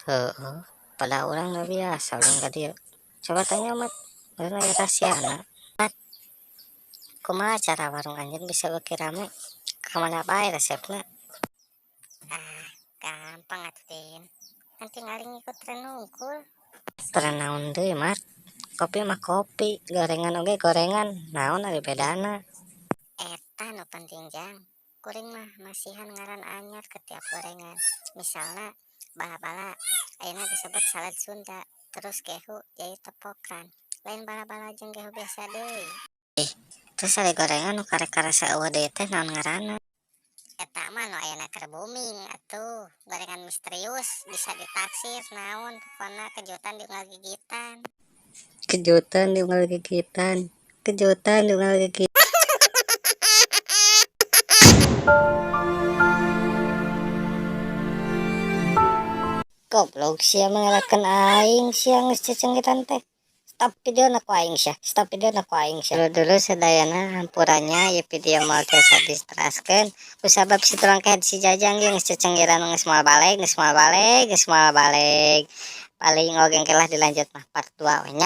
Heeh, pada urang mah biasa ulin ka dieu. Coba tanya, Mat, meureun aya rahasiana. Mat, kumaha cara warung anjeun bisa beuki rame? Kamana bae resepna? Ah, gampang atuh, Din. Ngan tinggal ngikut tren hungkul. Tren naon deui, Mat? Kopi mah kopi, gorengan oge gorengan, naon ari bedana? Eta nu penting, Jang. Kuring mah masihan ngaran anyar ke tiap gorengan. Misalna bala-bala ayeuna disebut salad Sunda, terus gehu jadi tepokan. Lain bala-bala jeung gehu biasa deui. Ih, terus ari gorengan nu karek karasa euweuh deui teh naon ngaranna? Eta mah nu ayeuna keur booming atuh, gorengan misterius, bisa ditaksir naon, pokona kejutan di unggal gigitan. Kejutan di unggal gigitan, kejutan di unggal gigitan. Goblok sia, mangerakeun aing sia, geus cecengkitan teh. Stop video na ku aing sia, stop video na ku aing sia. Dulu-dulu sadayana, hampura nya, ieu video moal tiasa diteraskeun kusabab si tulang kehed si Jajang ge geus cecengkiran, geus moal baleg, geus moal baleg, geus moal baleg. Paling oge engke lah dilanjut mah part 2 we nya.